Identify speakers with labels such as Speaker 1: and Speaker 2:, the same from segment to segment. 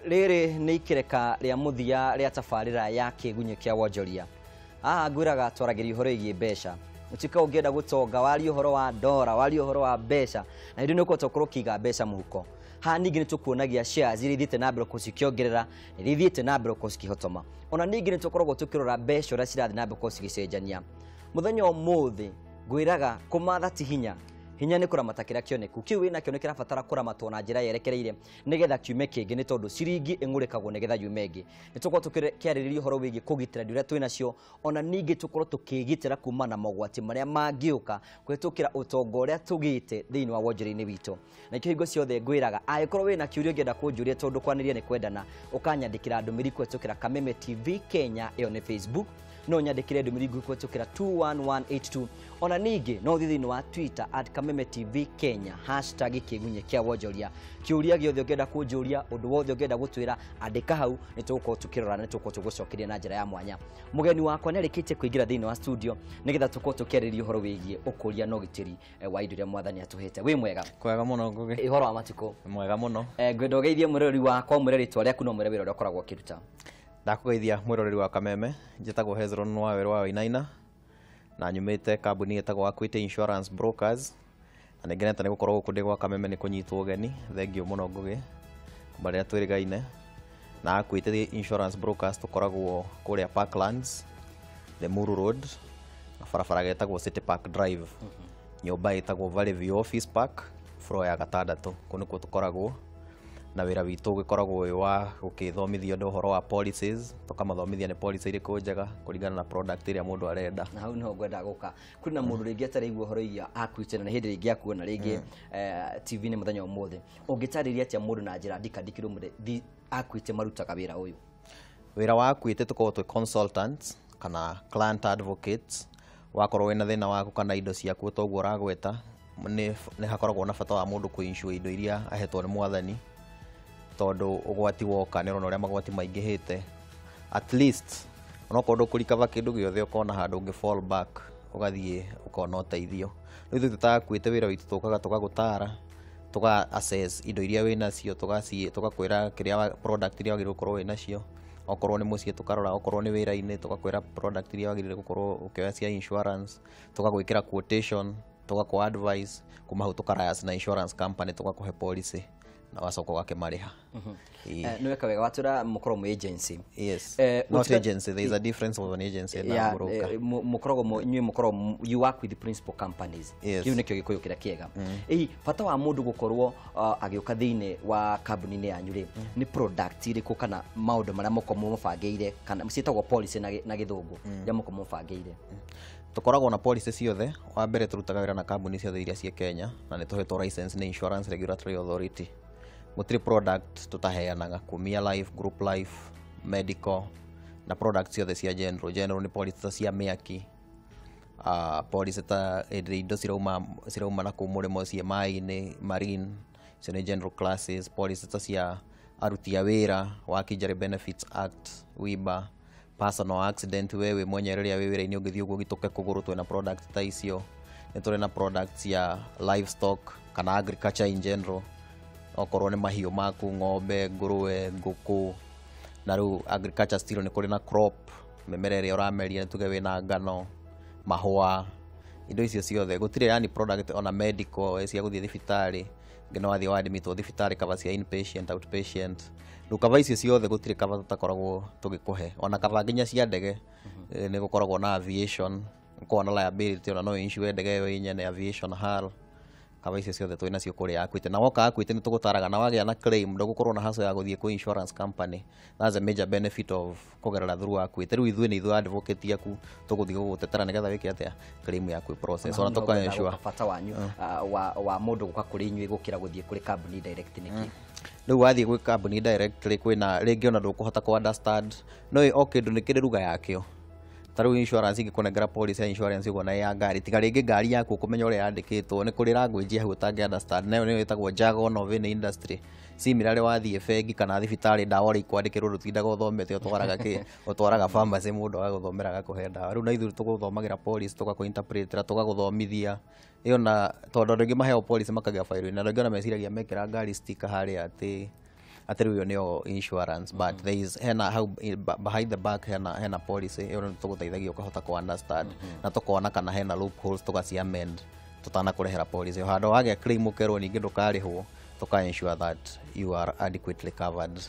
Speaker 1: Rĩrĩ nĩ ikereka rĩa mũthia rĩa tabarĩra ya kĩgunyĩ kĩa wonjoria. Haha ngwĩraga twaragĩria ũhoro wĩgiĩ mbeca. Ũtuĩka ũngĩenda gũtonga, warie ũhoro wa ndora, warie ũhoro wa mbeca, na hĩndĩ nĩ ũkũhota gũkorwo ũkĩiga mbeca mũhuko. Haha ningĩ nĩ tũkuonagia shares iria ithiĩte na mbere gũkorwo cikĩongerera, na iria ithiĩte na mbere gũkorwo cikĩhotoma. Ona ningĩ nĩ tũkoragwo tũkĩrora mbeca ũrĩa cirathiĩ na mbere gũkorwo cigĩcenjania. Mũthenya ũmũthĩ ngwĩraga kũmatha ti hinya, hinya nĩ kũramata kĩrĩa kĩoneku. Kĩu wĩnakĩo nĩ kĩrabatara kũramatwo na njĩra yerekereire nĩgetha kiume kĩngĩ, nĩ tondũ ciringi ĩng'ũrĩkagwo nĩgetha yume ĩngĩ. Nĩ tũkorwo tũkĩarĩrĩria ũhoro wĩgiĩ kũgitĩra indo iria twĩnacio, ona ningĩ tũkorwo tũkĩgitĩra kuma na mogwati marĩa mangĩũka kũhĩtũkĩra ũtonga ũrĩa tũgĩte thĩinĩ wa wonjoria-inĩ witũ. Na nĩkĩo hingo ciothe ngwĩraga angĩkorwo wĩna kĩũria ũngĩenda kũnjũria, tondũ kwanĩria nĩ kwendana, ũkanyandĩkĩra ndũmĩrĩri kũhĩtũkĩra Kameme TV Kenya, ĩyo nĩ Facebook. No nyandĩkĩre ndũmĩrĩri nguhĩ kũhĩtũkĩra 21182. Ona ningĩ no ũthiĩ thĩinĩ wa Twitter @KamemeTV Kenya, hashtag kĩgunyĩ kĩa wonjoria. Kĩũria gĩothe ũngĩenda kũnjũria, ũndũ wothe ũngĩenda gũtwĩra, andĩka hau, nĩ tũgũkorwo tũkĩrora na nĩ tũgũkorwo tũgũcokeria na njĩra ya mwanya. Mũgeni wakwa nĩ arĩkĩtie kũingĩra thĩinĩ wa studio nĩgetha tũkorwo tũkĩarĩrĩria ũhoro wĩgiĩ ũkũria na ũgitĩri wa indo iria mwathani atũhete. Wĩ mwega?
Speaker 2: Kwega mũno, Ngugi.
Speaker 1: Ũhoro wa matukũ?
Speaker 2: Mwega mũno.
Speaker 1: Ngwenda ũgeithie mwĩroreri wakwa, ũmwĩre rĩtwa rĩaku na ũmwĩre wĩra ũrĩa ũkoragwo ũkĩruta.
Speaker 2: Ndakũgeithia mwĩroreri wa Kameme, njĩtagwo Hezron Wawerũ wa Wainaina na nyumĩte kambuni ĩtagwo Equity Insurance Brokers, na nĩngenete nĩ gũkorwo gũkũ ndĩ gwa Kameme nĩ kũnyitwo ũgeni. Thengiũ mũno, Ngugi, kuma rĩrĩa twĩrĩgaine. Na Equity Insurance Brokers tũkoragwo kũrĩa Parklands, Limuru Road, na barabara getagwo City Park Drive, nyũmba ĩtagwo Valley View Office Park, floor ya gatandatũ. Kũu nĩkuo tũkoragwo, na wĩra witũ ũgĩkoragwo wĩ wa gũkĩthomithia andũ ũhoro wa policies, tũkamathomithia nĩ policy irĩkũ njega kũringana na product ĩrĩa mũndũ arenda.
Speaker 1: Na hau niho ngwenda gũka. Kwĩna mũndũ rĩngĩ ataraigua ũhoro iria akuĩte, na nĩ hĩndĩ rĩngĩ akuona rĩngĩ TV-inĩ mũthenya ũmũthĩ. Ũngĩtarĩria atĩa mũndũ na njĩra ndikandikĩrwo mũndũ akuĩte marutaga wĩra ũyũ?
Speaker 2: Wĩra wa Equity, tũkoragwo twĩ consultants kana client advocates. Wakorwo wĩna thĩna waku kana indo ciaku, toguo ũragweta, nĩ hakoragwo na bata wa mũndũ kũ-insure indo iria ahetwo nĩ mwathani, tondũ ũgwati woka nĩ ũrona ũrĩa magwati maingĩhĩte. At least onokorwo ndũkũrikaba kĩndũ gĩothe, ũkona handũ ũngĩ fall back, ũgathiĩ ũkona ũteithio. Rĩu ithuĩ tũtakuĩte, wĩra witũ tũkaga tũgagũtara, tũga assess indo iria wĩnacio, tũgakwĩra kĩrĩa product iria wagĩrĩirwo gũkorwo wĩnacio. Okorwo nĩ mũciĩ tũkarora, okorwo nĩ wĩra-inĩ tũgakwĩra product iria wagĩrĩire gũkorwo ũkĩoya cia insurance, tũgagwĩkĩra quotation, tũgakũ advice. Kuma hau tũka na insurance company, tũgakũhe policy na wacoka ũgakĩmarĩha.
Speaker 1: Nĩ weka wega watwĩra mũkorwo mwĩ agency.
Speaker 2: Yes. Not agency, there is a difference of an agency and a broker.
Speaker 1: Mũkoragwo inyuĩ mũkoragwo, you work with the principal companies.
Speaker 2: Yes.
Speaker 1: Kĩu nĩkĩo gĩkũyũ kĩrĩa kĩega. Ĩi bata wa mũndũ gũkorwo agĩũka thĩinĩ wa kambuni-inĩ yanyu rĩ, nĩ product irĩkũ kana maũndũ marĩa mũkorwo mũbangĩire, kana ciĩtagwo policy na gĩthũngũ, iria mũkorwo mũbangĩire?
Speaker 2: Tũkoragwo na policy ciothe. Wa mbere, tũrutaga wĩra na kambuni ciothe iria ciĩ Kenya na nĩ tũhetwo license nĩ Insurance Regulatory Authority. Gũtirĩ product tũtaheanaga, kumia life, group life, medical na product ciothe cia general. General nĩ policy ta cia mĩaki, policy ta ĩrĩa indo cirauma na kũu mũrĩmo ciĩ maĩ-inĩ, marine, icio nĩ general classes. Policy ta cia aruti a wĩra, Work Injury Benefits Act, WIBA, personal accident, we wĩ mwenyewe rĩrĩa wĩ wĩra-inĩ ũngĩthiĩ ũguo ũgitũke kũgũrũ, twĩna product ta icio. Nĩ tũrĩ na product cia livestock kana agriculture in general, okorwo nĩ mahiũ maku, ng'ombe, ngũrũwe, ngũkũ. Na rĩu agriculture still nĩ kũrĩ na crop, mĩmera ĩrĩa ũrameria, nĩ tuge wĩna ngano, mahũa, indo icio ciothe. Gũtirĩ yani product, ona medical cia gũthiĩ thibitarĩ, ngĩ no wathiĩ wadmitwo thibitarĩ, cover cia inpatient, outpatient. Rĩu cover icio ciothe gũtirĩ cover tũtakoragwo tũgĩkũhe, ona cover nginya cia ndege. Nĩ gũkoragwo na aviation, gũkoragwo na liability, ona no insure ndege ĩyo ĩ nyene, aviation hull. Cover icio ciothe twĩ nacio kũrĩa Equity. Na woka Equity nĩ tũgũtaraga, na wagĩa na claim ndũgũkorwo na hassle ya gũthiĩ kwĩ insurance company. That's a major benefit of kũgerera through Equity. Rĩu ithuĩ nĩ ithuĩ advocate aku, tũgũthiĩ gũgũtetera nĩgetha wĩke atĩa, claim yaku process, ona tũka ensure.
Speaker 1: Bata wanyu wa mũndũ gũka kũrĩ inyuĩ gũkĩra gũthiĩ kũrĩ kambuni direct nĩkĩ?
Speaker 2: Rĩu wathiĩ gwĩ kambuni directly, kwĩna rĩngĩ ona ndũkũhota kũ understand. No o kĩndũ nĩ kĩrĩ ruga yakĩo. Ta rĩu insurance, ingĩkũnengera policy ya insurance ũguo na ya ngari, tiga rĩngĩ ngari yaku ũkũmenya ũrĩa yandĩkĩtwo, nĩ kũrĩ language hau ũtangĩ understand, nayo nĩyo ĩtagwo jargon of any industry. Similarly, wathiĩ bengi kana thibitarĩ, ndawa ũrĩa ikwandĩkĩrwo ndũtindaga ũthomete, ũtwaraga kĩ, ũtwaraga pharmacy, mũndũ agagũthomera agakũhe ndawa. Rĩu na ithuĩ tũgũthomagĩra policy, tũgakũ interpretera, tũgagũthomithia ĩyo, na tondũ andũ aingĩ maheo policy makagĩa bairo-inĩ, andũ aingĩ ona meciragia mekĩra ngari sticker harĩa atĩ Atĩ rĩu ĩyo nĩyo insurance, but there is hena hau behind the back hena policy ĩyo nĩ tũgũteithagia ũkahota kũ understand na tũkona kana hena loopholes, tũgaci amend tũtanakũrehera policy. Handũ wagĩa claim ũkerwo ningĩ ndũkarĩhwo, tũka ensure that you are adequately covered.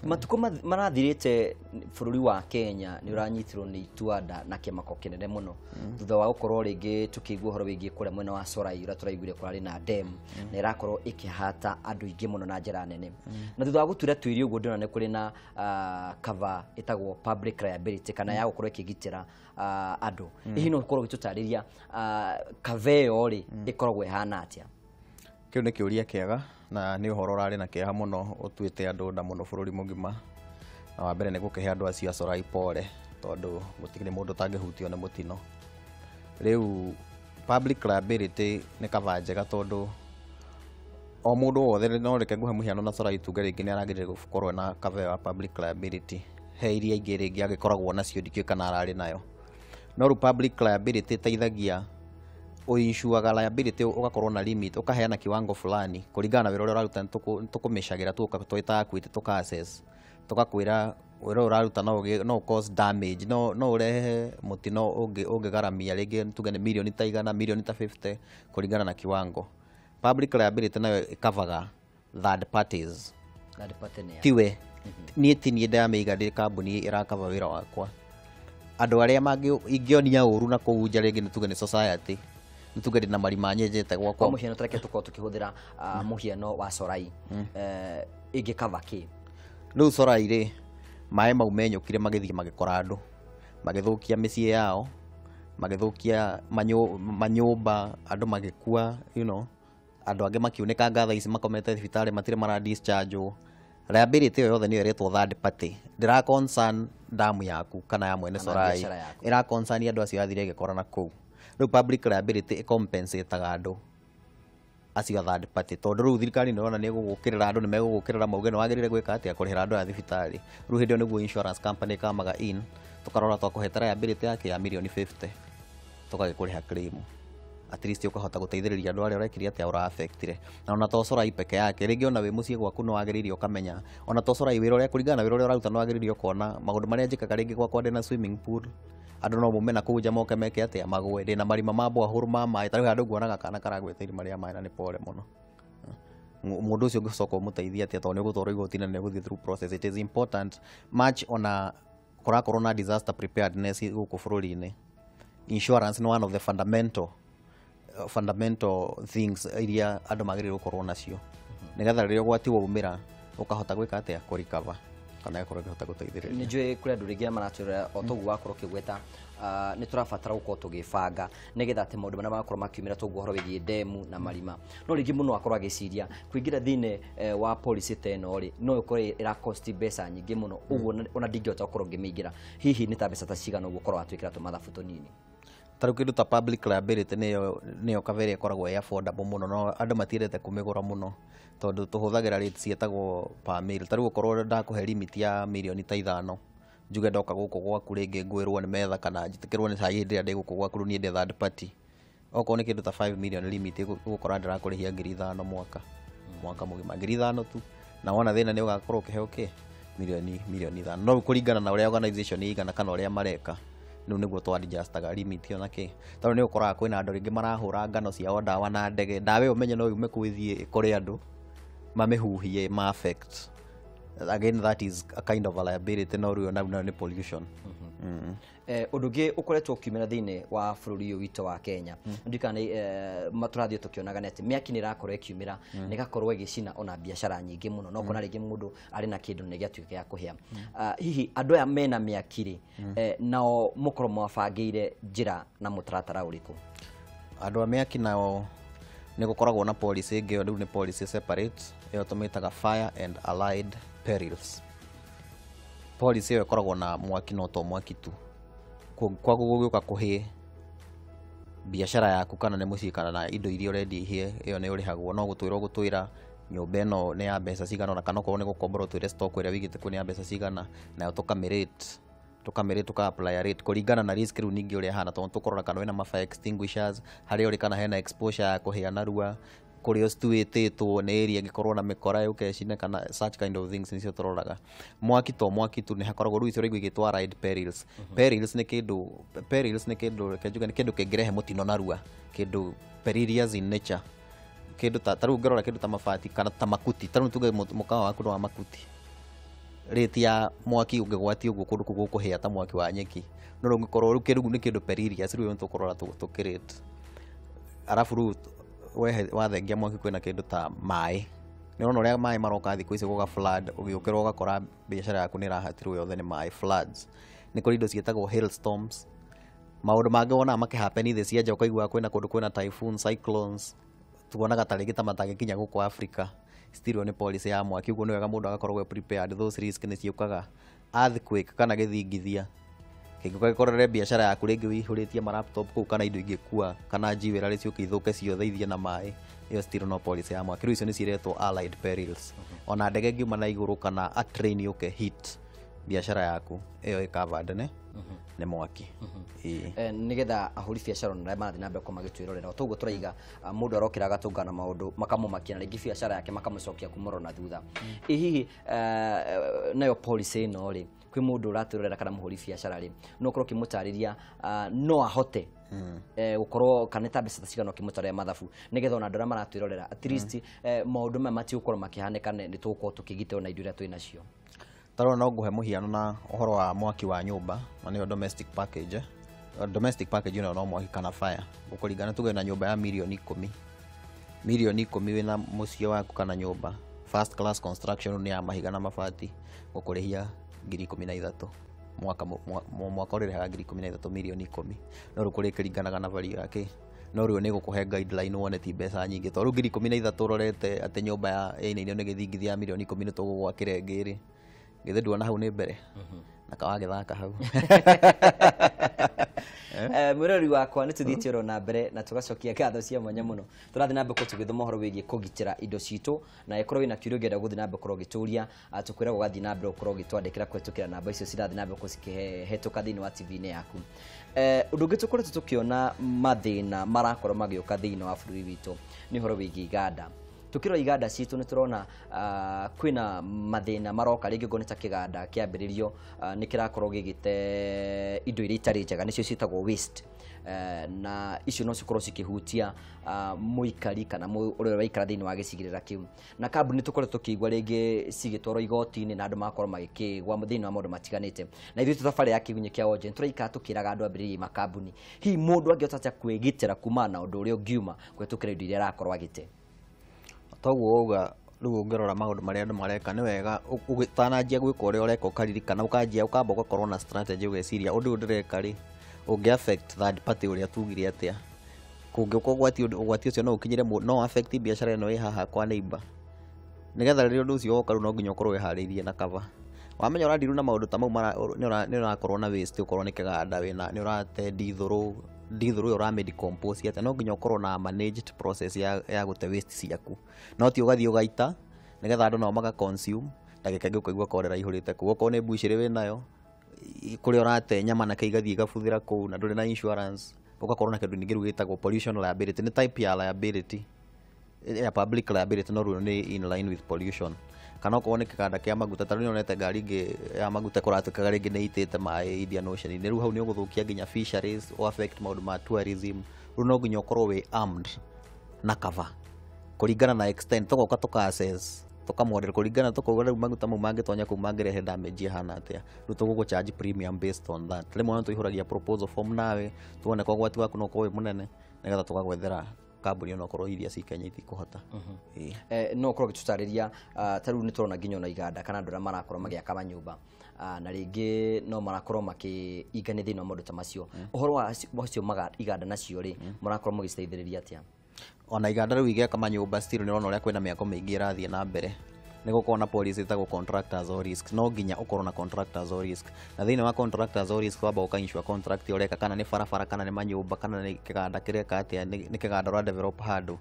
Speaker 1: Matukũ marathirĩte bũrũri wa Kenya nĩ ũranyitirwo nĩ ituanda na kĩmako kĩnene mũno thutha wa gũkorwo rĩngĩ tũkĩigua ũhoro wĩgiĩ kũrĩa mwena wa Sorai, ũrĩa tũraiguire kũrarĩ na dam na ĩrakorwo ĩkĩhata andũ aingĩ mũno na njĩra nene. Na thutha wa gũtura tuĩri ũguo, ndĩrona nĩ kũrĩ na cover ĩtagwo public liability, kana ya gũkorwo ĩkĩgitĩra andũ. Hihi no ũkorwo ũgĩtũtarĩria cover ĩyo rĩ ĩkoragwo ĩhana atĩa?
Speaker 2: Kĩu nĩ kĩũria kĩega na nĩ ũhoro ũrarĩ na kĩeha mũno, ũtuĩte andũ nda mũno bũrũri mũgima. Na wa mbere nĩ gũkĩhe andũ acio a Sorai pole, tondũ gũtirĩ mũndũ ũtangĩhutio nĩ mũtino. Rĩu public liability nĩ cover njega, tondũ o mũndũ wothe, no reke nguhe mũhiano na Sorai, tuge rĩngĩ nĩ aragĩrĩire gũkorwo na cover ya public liability, he iria ingĩ rĩngĩ agĩkoragwo nacio, ndikĩũĩ kana ararĩ nayo. No rĩu public liability ĩteithagia ũinsuaga liability, ũgakorwo na limit, ũkaheana kiwango fulani kũringana na wĩra ũrĩa ũraruta. Nĩtũkũmĩcagĩra tuoka twĩta Equity, tũka assess, tũgakwĩra wĩra ũyũ ũraruta no cause damage, no ũrehe mũtino ũngĩgaramia rĩngĩ tuge nĩ mirioni ta 100, mirioni ta 50, kũringana na kiwango. Public liability nayo ĩkavaga third parties.
Speaker 1: Third party nĩ a?
Speaker 2: Tiwe niĩ, ti niĩ ndamĩiga ndĩ kambuni ĩrakava wĩra wakwa, andũ arĩa mangĩ ingĩonia ũru na kũu nja, rĩngĩ nĩ tuge nĩ society, nĩ tuge ndĩna marima nyenjete
Speaker 1: Kwa
Speaker 2: gwakwa.
Speaker 1: Mũhiano, tareke tũkorwo tũkĩhũthĩra mũhiano wa Sorai, ĩngĩkava kĩ?
Speaker 2: Rĩu Sorai rĩ, maĩ mau menyũkire magĩthiĩ magĩkora andũ, magĩthũkia mĩciĩ yao, magĩthũkia manyũmba, andũ magĩkua, andũ angĩ makiunĩkanga, thaa ici makomete thibitarĩ matirĩ mara discharge. Liability ĩyo yothe nĩyo ĩretwo third party, ndĩra concern damu yaku kana ya mwene
Speaker 1: Kana
Speaker 2: Sorai.
Speaker 1: biacara yaku.
Speaker 2: Ĩra concern andũ acio yathire ĩgĩkora na kũu. Rĩu public liability ĩcompensataga andũ acio a third party, tondũ rĩu thirikari nĩ ĩrona nĩ ĩgũgũkĩrĩra, andũ nĩ megũgũkĩrĩra mauge nĩ wagĩrĩire gwĩka atĩa, kũrĩhĩra andũ aya thibitarĩ. Rĩu hĩndĩ ĩyo nĩguo insurance company kamaga in, tũkarora twakũhete liability yake ya mirioni 50, tũgagĩkũrĩha claim, at least ũkahota gũteithĩrĩria andũ arĩa ũrekire atĩa, ũra affectire. Na ona to Sorai peke yake, rĩngĩ ona wĩ mũciĩ gwaku nĩ wagĩrĩire ũkamenya, ona to Sorai, wĩra ũrĩa, kũringana na wĩra ũrĩa ũraruta, nĩ wagĩrĩire ũkona maũndũ marĩa njĩkaga rĩngĩ gwakwa, ndĩna swimming pool, andũ no mume na kũu nja moke meke atĩa, magwe, ndĩna marima ma borehole ma maĩ. Ta rĩu handũ nguonaga kana karagwĩte irima rĩa maĩ na nĩ pore mũno. Mũndũ ũcio ũngĩcoka ũmũteithie atĩa, tondũ nĩ ũgũtwarwo igoti na nĩ ũgũthiĩ through process. It is important much ona kũrakorwo na disaster preparedness gũkũ bũrũri-inĩ. Insurance nĩ one of the fundamental things iria andũ magĩrĩirwo gũkorwo nacio, nĩgetha rĩrĩa ũgwati waumĩra ũkahota gwĩka atĩa, kũrecover kana ĩgakorwo ĩkĩhota gũteithĩrĩria.
Speaker 1: Nĩ njũĩ kũrĩ andũ rĩngĩ maratwĩrora o toguo wakorwo ũkĩgweta, nĩ tũrabatara gũkorwo tũgĩbanga nĩgetha atĩ maũndũ marĩa magakorwo makiumĩra toguo ũhoro wĩgiĩ ndemu na marima, no rĩngĩ mũno akorwo agĩciria kũingĩra thĩinĩ wa policy ta ĩno rĩ, no ĩkorwo ĩra cost mbeca nyingĩ mũno ũguo ona ndingĩhota gũkorwo ngĩmĩingĩra. Hihi nĩ ta mbeca ta cigana ũguo ũkorwo watwĩkĩra tũmathabu tũnini?
Speaker 2: Ta rĩu kĩndũ ta public liability nĩyo cover ĩrĩa ĩkoragwo ĩ affordable mũno, no andũ matiendete kũmĩgũra mũno tondũ tũhũthagĩra rates ciĩtagwo per mil. Ta rĩu ũkorwo ndakũhe limit ya mirioni ta 5, njuge ndoka gũkũ gwaku rĩngĩ ngwĩrwo nĩ metha kana njĩtĩkĩrwo nĩ cai hĩndĩ ĩrĩa ndĩ gũkũ gwaku, rĩu niĩ ndĩ third party, okorwo nĩ kĩndũ ta 5 million limit, ũgũkora ndĩrakũrĩhia 5,000 mwaka mũgima, 5,000 tu, na wona thĩna nĩ ũgakorwo ũkĩheo kĩ mirioni 5. No rĩu kũringana na ũrĩa organization ĩigana kana ũrĩa mareka, rĩu nĩguo tũ adjustaga limit ĩyo na kĩ, tondũ nĩ ũkoraga kwĩna andũ rĩngĩ marahũra ngano ciao ndawa na ndege, ndawa ĩyo ũmenye no yume kũu ĩthiĩ ĩkore andũ mamĩhuhie ma affect. Again, that is a kind of a liability, no rĩu nayo nĩ pollution.
Speaker 1: Ũndũ ũngĩ ũkoretwo ũkiumĩra thĩinĩ wa bũrũri ũyũ witũ wa Kenya, ndikana tũrathiĩ tũkĩonaga nĩ atĩ mĩaki nĩ ĩrakorwo ĩkiumĩra na ĩgakorwo ĩgĩcina ona biacara nyingĩ mũno, no ũkona rĩngĩ mũndũ arĩ na kĩndũ na gĩatuĩka gĩa kũhĩa. Hihi andũ aya mena mĩaki rĩ, nao mũkorwo mwabangĩire njĩra na mũtaratara ũrĩkũ?
Speaker 2: Andũ a mĩaki nao nĩ gũkoragwo na policy ĩngĩ, ĩyo rĩu nĩ policy separate, ĩyo tũmĩtaga fire and allied perils policy. Ĩyo ĩkoragwo na mwaki no to mwaki tu. Kwaguo gũgĩũka kũhĩe biacara yaku kana nĩ mũciĩ kana na indo iria ũrendia ihĩe, ĩyo nĩ ũrĩhagwo, no gũtwĩra ũgũtwĩra nyũmba ĩno nĩ ya mbeca cigana ona, kana okorwo nĩ gũkombora ũtwĩre stock ĩrĩa wĩigĩte kuo nĩ ya mbeca cigana, nayo tũkamĩrate, tũka apply a rate kũringana na risk rĩu ningĩ ũrĩa ĩhana, tondũ tũkũrora kana wĩna ma fire extinguishers harĩa ũrĩ, kana hena exposure ya kũhĩa narua. Kũrĩa ũcituĩtĩtwo nĩ area ĩngĩkorwo na mĩkora yũke ĩcine kana such kind of things nĩcio tũroraga. Mwaki to mwaki tu, nĩ hakoragwo rĩu icio ũraigua igĩtwo allied perils. Perils nĩ kĩndũ, perils nĩ kĩndũ, reke njuge nĩ kĩndũ kĩngĩrehe mũtino narua, kĩndũ perilous in nature, kĩndũ ta rĩu ũngĩrora kĩndũ ta mabati kana ta makuti, ta rĩu tuge mũkawa waku nĩ wa makuti, rate ya mwaki ũngĩgwatia ũguo kũndũ kũu gũkũhĩa ta mwaki wa nyeki, no rĩu ũngĩkorwo rĩu kĩndũ nĩ kĩndũ perilous, rĩu nĩ tũkũrora tũkĩrate. Arabu rĩu wehe wathengia mwaki kwĩna kĩndũ ta maĩ, nĩ ũrona ũrĩa maĩ maroka thikũ ici gũga flood, ũgĩũkĩra ũgakora biacara yaku nĩ ĩrahatirwo yothe nĩ maĩ, floods. Nĩ kũrĩ indo ciĩtagwo hailstorms, maũndũ mangĩ wonaga makĩhappen thĩ cia nja, ũkaigua kwĩna kũndũ kwĩna typhoon, cyclones, tuonaga ta rĩngĩ ta matangĩkinya gũkũ Africa, still nĩ policy ya mwaki. Ũguo nĩ wega mũndũ agakorwo prepared, those risk nĩ ciũkaga. Earthquake kana gĩthingithia kĩngĩũka gĩkorere biacara yaku, rĩngĩ wĩihũrĩtie ma laptop kũu kana indo ingĩkua kana jewelry ciũke ithũke ciothe ithiĩ na maĩ, ĩyo still no policy ya mwaki. Rĩu icio nĩ ciretwo allied perils. Ona ndege ĩngiuma na igũrũ kana a train yũke hit biacara yaku, ĩyo ĩ covered nĩ mwaki. Ĩĩ.
Speaker 1: Nĩgetha ahũri biacara ona arĩa marathiĩ na mbere gũkorwo magĩtwĩrorera, o toguo tũraiga, mũndũ arokĩra agatũngana maũndũ makamũmakia na rĩngĩ biacara yake makamũcokia kuma oro na thutha. Ĩ hihi nayo policy ĩno rĩ, kwĩ mũndũ ũratwĩrorera kana mũhũri biacara rĩ, no ũkorwo ũkĩmũtarĩria, no ahote gũkorwo kana nĩ ta mbeca ta cigana ũkĩmũtarĩria mathabu, nĩgetha ona andũ arĩa maratwĩrorera at least maũndũ maya matigũkorwo makĩhanĩka, nĩ tũgũkorwo tũkĩgitĩrwo na indo iria twĩ nacio?
Speaker 2: Tarora, no ngũhe mũhiano na ũhoro wa mwaki wa nyũmba, na nĩyo domestic package. Domestic package ĩno no mwaki kana fire, gũkũringana tuge na nyũmba ya mirioni 10, mirioni 10 wĩna mũciĩ waku kana nyũmba first class construction nĩ ya mahiga na mabati, gũkũrĩhia 13,000 mwaka, mwaka ũrĩrĩhaga 13,000 mirioni 10. No rĩu kũrĩ kĩringanaga na value yake, no rĩu nĩ gũkũhe guideline wone ti mbeca nyingĩ, tondũ rĩu 13,000 ũrorete atĩ nyũmba ya ĩinainio nĩ gĩthingithia ya mirioni 10 nĩ tũgũgwakĩra ĩngĩ rĩ, githĩ nduona hau nĩ mbere na kawagĩthaka hau?
Speaker 1: Mwĩroreri wakwa, nĩ tũthiĩte oro na mbere na tũgacokia ngatho cia mwanya mũno. Tũrathiĩ na mbere tũgĩthoma ũhoro wĩgiĩ kũgitĩra indo citũ, na ĩkorwo wĩna kĩũria ũngĩenda gũthiĩ na mbere gũkorwo ũgĩtũria, tũkwĩragwo ũgathiĩ na mbere gũkorwo ũgĩtwandĩkĩra kũhĩtũkĩra namba icio cirathiĩ na mbere gũkorwo cikĩhetũka thĩinĩ wa TV-inĩ yaku. Ũndũ ũngĩ tũkoretwo tũkĩona mathĩna marakorwo magĩũka thĩinĩ wa bũrũri witũ nĩ ũhoro wĩgiĩ iganda. Tukĩrora iganda citũ nĩ tũrona kwĩna mathĩna maroka, rĩngĩ ũngĩona ta kĩganda kĩambĩrĩrio, nĩ kĩrakorwo gĩgĩte indo iria itarĩ njega, nĩcio ciĩtagwo waste. Na icio no cikorwo cikĩhutia mũikari kana ũrĩa ũraikara thĩinĩ wa gĩcigĩrĩra kĩu, na kambuni tũkoretwo tũkĩigua rĩngĩ cigĩtwarwo igoti-inĩ na andũ magakorwo magĩkĩgwa thĩinĩ wa maũndũ matiganĩte. Na ithuĩ tũthabarĩ ya Kĩgunyĩ kĩa Wonje nĩ tũraikara tũkĩraga andũ ambĩrĩrie makambuni. Hihi mũndũ angĩhota atĩa kwĩgitĩra kumana na ũndũ ũrĩa ũngiuma kũhetũkĩra indo iria arakorwo agĩte?
Speaker 2: Toguo wauga, rĩu ũngĩrora maũndũ marĩa andũ mareka, nĩ wega ũtananjia gwĩka ũrĩa ũreka ũkaririkana, ũkanjia ũkamba ũgakorwo na strategy, ũgeciria ũndũ ũyũ ndĩreka rĩ, ũngĩ affect third party ũrĩa tugire atĩa, kũngĩũka ũgwati, ũgwati ũcio no ũkinyĩre no affect biacara ĩno ĩ haha kwa neighbor, nĩgetha rĩrĩa ũndũ ũcio woka rĩu no nginya ũkorwo wĩharĩirie na cover. Wamenya ũrandiru na maũndũ ta mau, nĩ ũrakorwo na waste, ũkorwo nĩ kĩganda wĩna nĩ ũrate ndithũrũ, ndithũrũ ĩyo ũramĩ decompose atĩa? No nginya ũkorwo na managed process ya gũte waste ciaku, no ti ũgathiĩ ũgaita nĩgetha andũ nao maka consume, ndagĩka ĩngĩ ũkaigua korera ihũrĩte kũu. Okorwo nĩ mbucĩrĩ wĩnayo, kũrĩa ũrate nyama na kĩ igathiĩ igabuthĩra kũu na ndũrĩ na insurance, ũgakorwo na kĩndũ ningĩ rĩu gĩtagwo pollution liability. Nĩ type ya liability ya public liability, no rĩu nĩ in line with pollution. Kana okorwo nĩ kĩganda kĩa maguta, ta rĩu nĩonete ngari ĩngĩ ya maguta kũratuĩkaga rĩngĩ nĩ ĩitĩte maĩ Indian Ocean, rĩu hau nĩ ũgũthũkia nginya fisheries, o affect maũndũ ma tourism. Rĩu no nginya ũkorwo wĩ armed na cover kũringana na extent, tũgoka tũka assess, tũkamodel kũringana, tũkauga rĩu maguta mau mangĩtonya kũu mangĩrehe damage ĩhana atĩa, rĩu tũgũgũ charge premium based on that. Rĩmwe no tũihũragia proposal form nawe tuone kwa ũgwati waku no ũkorwo wĩ mũnene, nĩgetha tũgagwethera kambuni onokorwo iria ci Kenya itikũhota. Ĩĩ.
Speaker 1: No ũkorwo ũgĩtũtarĩria, ta rĩu nĩ tũrona nginya ona iganda kana andũ arĩa marakorwo magĩaka manyũmba, na rĩngĩ no marakorwo makĩingania thĩinĩ wa maũndũ ta macio, ũhoro wa wacio iganda nacio rĩ, mũrakorwo mũgĩciteithĩrĩria atĩa?
Speaker 2: Ona iganda rĩu igĩaka manyũmba, still nĩ ũrona ũrĩa kwĩna mĩako mĩingĩ ĩrathiĩ na mbere, nĩ gũkorwo na policy ĩtagwo contractors all risk. No nginya ũkorwo na contractors all risk, na thĩinĩ wa contractors all risk wamba ũka insure contract ũreka, kana nĩ barabara, kana nĩ manyũmba, kana nĩ kĩganda kĩreka atĩa, nĩ kĩganda ũra develop handũ,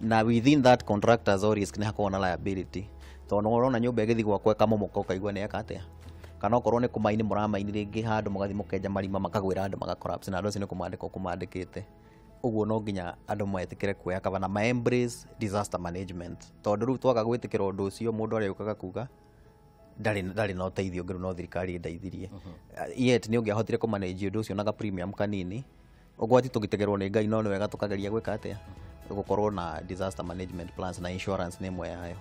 Speaker 2: na within that contractors all risk nĩ hakoragwo na liability, tondũ ũrona nyũmba ĩgĩthiĩ gwakwo ĩkamomoka, ũkaigua nĩ eka atĩa, kana okorwo nĩ kũmaini mũramaini rĩngĩ handũ, mũgathiĩ mũkenja marima makagwĩra andũ maka collapse, na andũ acio nĩ kũmandĩka ũkũmandĩkĩte. Ũguo no nginya andũ metĩkĩre kuoya cover na ma embrace disaster management, tondũ rĩu twaga gwĩtĩkĩra ũndũ ũcio, mũndũ arĩũkaga kuga ndarĩ na ũteithio ũngĩ, rĩu no thirikari ĩndeithirie. Yet nĩ ũngĩahotire kũmanage ũndũ ũcio na ga premium kanini. Ũgwati tũgitagĩrwo nĩ Ngai, no nĩ wega tũkageria gwĩka atĩa, gũkorwo na disaster management plans, na insurance nĩ ĩmwe yayo.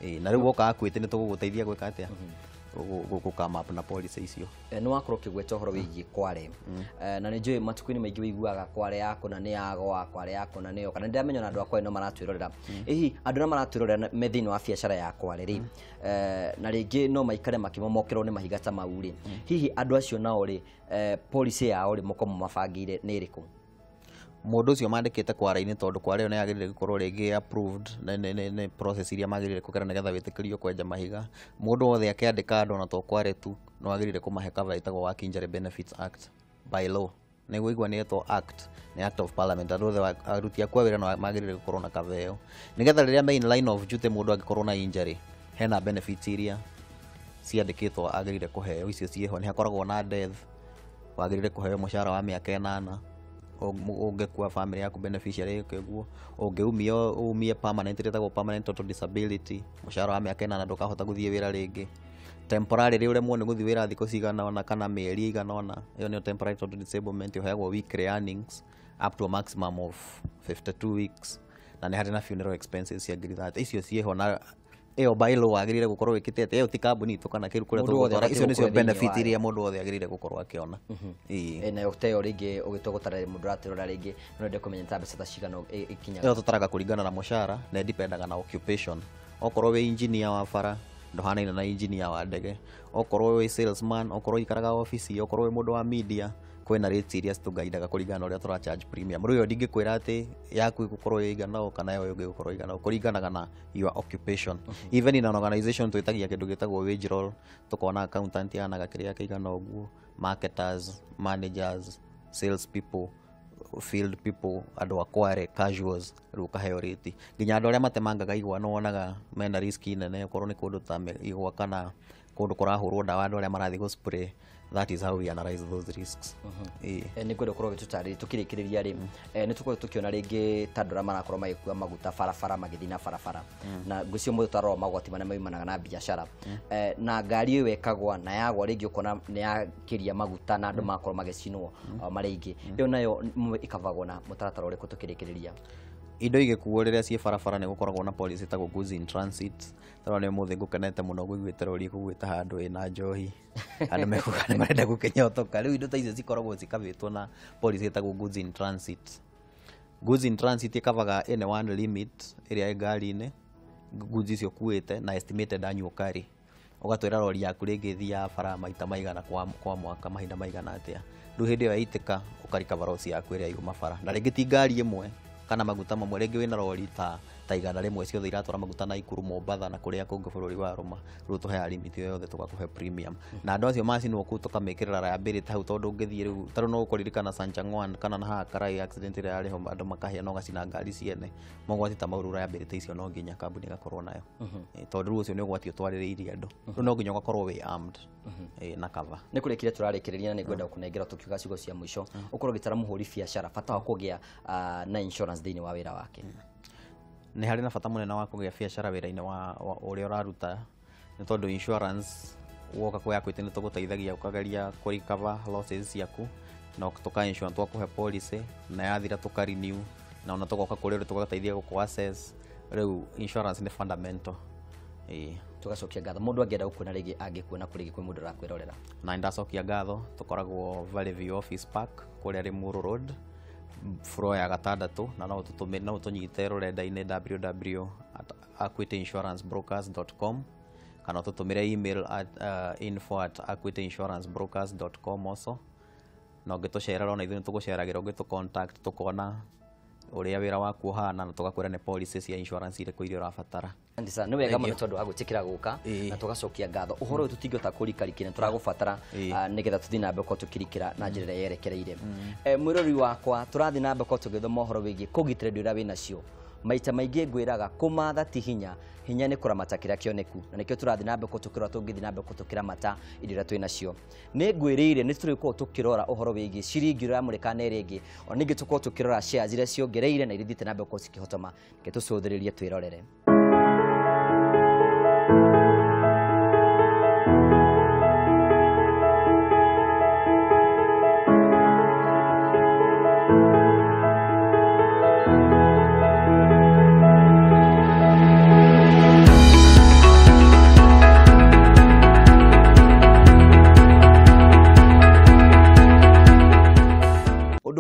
Speaker 2: Ĩĩ, na rĩu woka Equity nĩ tũgũgũteithia gwĩka atĩa, gũ come up na policy icio.
Speaker 1: Nĩ wakorwo ũkĩgweta ũhoro wĩgiĩ kware. Na nĩ njũĩ matukũ-inĩ maingĩ wĩiguaga kware yaku na nĩ yagwa, kware yaku na nĩyo, kana nĩ ndĩramenya ona andũ a kware no maratwĩrorera. Hihi andũ arĩa maratwĩrorera me thĩinĩ wa biacara ya kware rĩ, na rĩngĩ no maikare makĩmomokerwo nĩ mahiga ta mau rĩ, hihi andũ acio nao rĩ, policy yao rĩ, mũkorwo mũmabangĩire nĩ ĩrĩkũ?
Speaker 2: Mũndũ ũcio mandĩkĩte kware-inĩ, tondũ kware ĩyo nĩ yagĩrĩire gũkorwo rĩngĩ approved nĩ process iria magĩrĩire kũgera nĩgetha wĩtĩkĩrio kwenja mahiga. Mũndũ wothe akĩandĩka andũ, ona to kware tu, nĩ wagĩrĩire kũmahe cover ĩtagwo Work Injury Benefits Act by law. Nĩ ũigua nĩ ĩtwo act, nĩ act of parliament. Andũ othe aruti akwa wĩra no magĩrĩire gũkorwo na cover ĩyo, nĩgetha rĩrĩa me in line of duty, mũndũ angĩkorwo na injury, hena benefits iria ciandĩkĩtwo agĩrĩire kũheo. Icio ciĩho, nĩ hakoragwo na death, wagĩrĩire kũheo mũcara wa mĩaka 8 ũngĩkua, family yaku beneficiary ĩke ũguo. Ũngĩumio umie permanent, ĩtagwo permanent total disability, mũcara wa mĩaka 8, ndũkahota gũthiĩ wĩra rĩngĩ. Temporary, ũremwo nĩ gũthiĩ wĩra thikũ cigana ũna kana mĩeri ĩigana ũna, ĩyo nĩyo temporary total disablement, ũheagwo weekly earnings up to a maximum of 52 weeks. Na nĩ harĩ na funeral expenses cia 30,000. Icio ciĩho, na ĩyo by law wagĩrĩire gũkorwo wĩkĩte atĩ ĩyo ti kambuni itũ kana kĩru kũrĩa
Speaker 1: Mũndũ wothe
Speaker 2: tũgũtwara.
Speaker 1: abatiĩ
Speaker 2: Icio nĩcio
Speaker 1: gũkorwo thĩinĩ
Speaker 2: benefit
Speaker 1: wayo.
Speaker 2: iria mũndũ wothe agĩrĩire gũkorwo akĩona. Ĩĩ.
Speaker 1: Nayo ta ĩyo rĩngĩ ũgĩtua gũtara mũndũ ũratwĩrora, rĩngĩ no ende kũmenya ta mbeca ta cigana ĩkinyaga?
Speaker 2: Ĩyo tũtaraga kũringana na mũcara, na ĩdipendaga na occupation. Okorwo wĩ engineer wa bara, ndũhanaine na engineer wa ndege. Okorwo wĩ salesman, okorwo ũikaraga obici, okorwo wĩ mũndũ wa media, kwĩna rates iria citũgaidaga kũringana na ũrĩa tũra charge premium. Rĩu ĩyo ndingĩkwĩra atĩ yaku ĩgũkorwo ĩigana ũũ kana ĩyo ĩngĩ ĩgũkorwo ĩigana ũũ, kũringanaga na your occupation. Even in an organization twĩtagia kĩndũ gĩtagwo wage roll, tũkona accountant yanaga kĩrĩa kĩigana ũguo, marketers, managers, sales people, field people, andũ a kware, casuals, rĩu ũkaheo rate. Nginya andũ arĩa matemangaga igwa, nĩ wonaga mena risk nene, okorwo nĩ kũndũ ta igwa kana kũndũ kũrahũrwo ndawa, andũ arĩa marathiĩ gũ spray. That is how we analyze those risks. Ĩĩ.
Speaker 1: Nĩ ngwenda ũkorwo ũgĩtũtarĩria tũkĩrĩkĩrĩria rĩ, nĩ tũkorwo tũkĩona rĩngĩ ta andũ arĩa marakorwo magĩkua maguta barabara, magĩthiĩ na barabara, na ngwĩciria mũthĩ twarora magwati marĩa maumanaga na biacara na ngari ĩyo ĩkagwa na yagwa, rĩngĩ ũkona nĩ yakĩria maguta na andũ magakorwo magĩcinwo marĩ aingĩ. Ĩyo nayo ĩkavagwo na mũtaratara ũrĩkũ tũkĩrĩkĩrĩria?
Speaker 2: Indo igĩkuo rĩrĩa ciĩ barabara, nĩ gũkoragwo na policy ĩtagwo goods in transit. Tondũ nĩ ũmũthĩ ngũkenete mũno ngũiguĩte rori ĩkũgwĩte handũ ĩna njohi, andũ mekuga nĩ marenda gũkĩnyotoka. Rĩu indo ta icio cikoragwo cikavĩtwo na policy ĩtagwo goods in transit. Goods in transit ĩkavaga any one limit ĩrĩa ĩ ngari-inĩ, goods icio ũkuĩte na estimated annual carry. Ũgatwĩra rori yaku rĩngĩ ĩthiaga bara maita maigana kwa mwaka, mahinda maigana atĩa. Rĩu hĩndĩ ĩyo yaitĩka, ũkarikava loss yaku ĩrĩa yuma bara. Na rĩngĩ ti ngari ĩmwe kana maguta mamwe, rĩngĩ wĩna rori ta 100 ciothe iratwara maguta Naikuru, Mombatha na kũrĩa kũngĩ bũrũri wa rũma. Rĩu tũheaga limit ĩyo yothe, tũgakũhe premium, na andũ acio macinwo kũu tũkamĩkĩrĩra liability hau, tondũ ũngĩthiĩ rĩu tarĩu no ũkũririkana Sanchang'wan kana na haha Karai, accident ĩrĩa yarĩ ho, andũ makahĩa na ũgacina ngari ciene. Mogwati ta mau, rĩu liability icio no nginya kambuni ĩgakorwo nayo. Tondũ rĩu ũcio nĩ ũgwati ũtwarĩrĩirie andũ, rĩu no nginya ũgakorwo wĩ armed na cover.
Speaker 1: Nĩ kũrĩkĩria tũrarĩkĩrĩria, na nĩ ngwenda gũkũnengera tũkiuga ciugo cia mũico, ũkorwo ũgĩtara mũhũri biacara bata wa kũgĩa na insurance thĩinĩ wa wĩra wake.
Speaker 2: Nĩ harĩ na bata mũnene wa kũgĩa biacara wĩra-inĩ wa ũrĩa ũraruta, nĩ tondũ insurance woka kwĩ Equity nĩ tũgũteithagia ũkageria kũ recover losses ciaku, na tũka insure, twakũhe policy, na yathira tũka renew, na ona tũgoka kũrĩ ũrĩa tũgagũteithia gũkũ assess. Rĩu insurance nĩ fundamental. Ĩĩ.
Speaker 1: Tũgacokia ngatho. Mũndũ angĩenda gũkuona rĩngĩ, angĩkuona kũ rĩngĩ kwĩ mũndũ ũrakwĩrorera?
Speaker 2: Na nĩndacokia ngatho. Tũkoragwo Valley View Office Park kũrĩa Limuru Road, floor ya gatandatũ, na no ũtũtũmĩre, no ũtũnyite rũrenda-inĩ www@equityinsurancebrokers.com, kana ũtũtũmĩre email at info@equityinsurancebrokers.com also. Na ũngĩtũcerera, ona ithuĩ nĩtũgũceragĩra, ũngĩtũ contact, tũkona ũrĩa wĩra waku ũhana na tũgakwĩra nĩ policy cia insurance irĩkũ iria ũrabatara.
Speaker 1: Asante sana, nĩ wega mũno tondũ wa gwĩtĩkĩra gũka,
Speaker 2: Ĩĩ.
Speaker 1: na tũgacokia ngatho. Ũhoro ũyũ tũtingĩhota kũrikarikĩra, tũragũbatara nĩgetha tũthiĩ na mbere gũkorwo tũkĩrikĩra na njĩra ĩrĩa yerekereire. Mwĩrori wakwa, tũrathiĩ na mbere gũkorwo tũgĩthoma ũhoro wĩgiĩ kũgitĩra indo iria wĩnacio. Maita maingĩ ngwĩraga kũmatha ti hinya, hinya nĩ kũramata kĩrĩa kĩoneku, na nĩkĩo tũrathiĩ na mbere tũkĩrora, tũngĩthiĩ na mbere tũkĩramata indo iria twĩ nacio. Nĩ ngwĩrĩire nĩ tũrĩkorwo tũkĩrora ũhoro wĩgiĩ ciringi ũramũrĩka na ĩrĩa ĩngĩ, ona ningĩ tũkorwo tũkĩrora shares iria ciongereire na iria ithiĩte na mbere gũkorwo cikĩhotoma. Reke tũcũthĩrĩrie twĩrorere.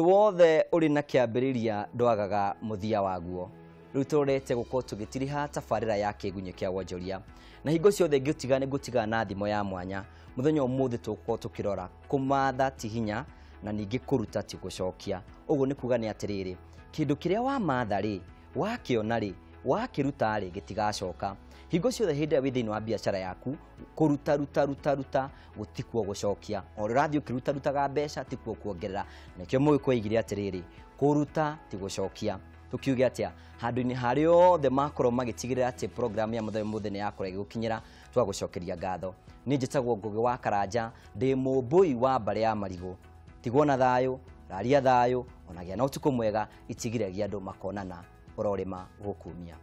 Speaker 1: Wothe ũrĩ na kĩambĩrĩria ndwagaga mũthia waguo. Rĩu tũrorete gũkorwo tũgĩtiriha tabarĩra ya kĩgunyĩ kĩa wonjoria, na hingo ciothe ngĩũtiga nĩ ngũtigana na thimo ya mwanya. Mũthenya ũmũthĩ tũgũkorwo tũkĩrora kũmatha ti hinya na ningĩ kũruta ti gũcokia. Ũguo nĩ kuga nĩ atĩrĩrĩ, kĩndũ kĩrĩa wamatha rĩ, wakĩona rĩ, wakĩruta rĩ, gĩtigacoka. Hingo ciothe hĩndĩ ĩrĩa wĩ thĩinĩ wa biacara yaku, kũruta ruta ruta ruta gũtikuo gũcokia. O ũrĩa ũrathiĩ ũkĩruta rutaga mbeca tikuo kuongerera. Nĩkĩo Mũgĩkũyũ aigire atĩrĩrĩ, kũruta ti gũcokia. Tũkiuge atĩa, handũ-inĩ harĩa othe makorwo magĩtigĩrĩra atĩ program ya mũthenya ũmũthĩ nĩ yakorwo ĩgĩgũkinyĩra, twagũcokeria ngatho. Niĩ njĩtagwo Ngũgĩ wa Karanja, ndĩ mũmbũi wa mbarĩ ya marigũ. Tigwo na thayũ, raria thayũ, ona gĩa na ũtukũ mwega, itigiragia andũ makonana, ũrorĩma gũkumia.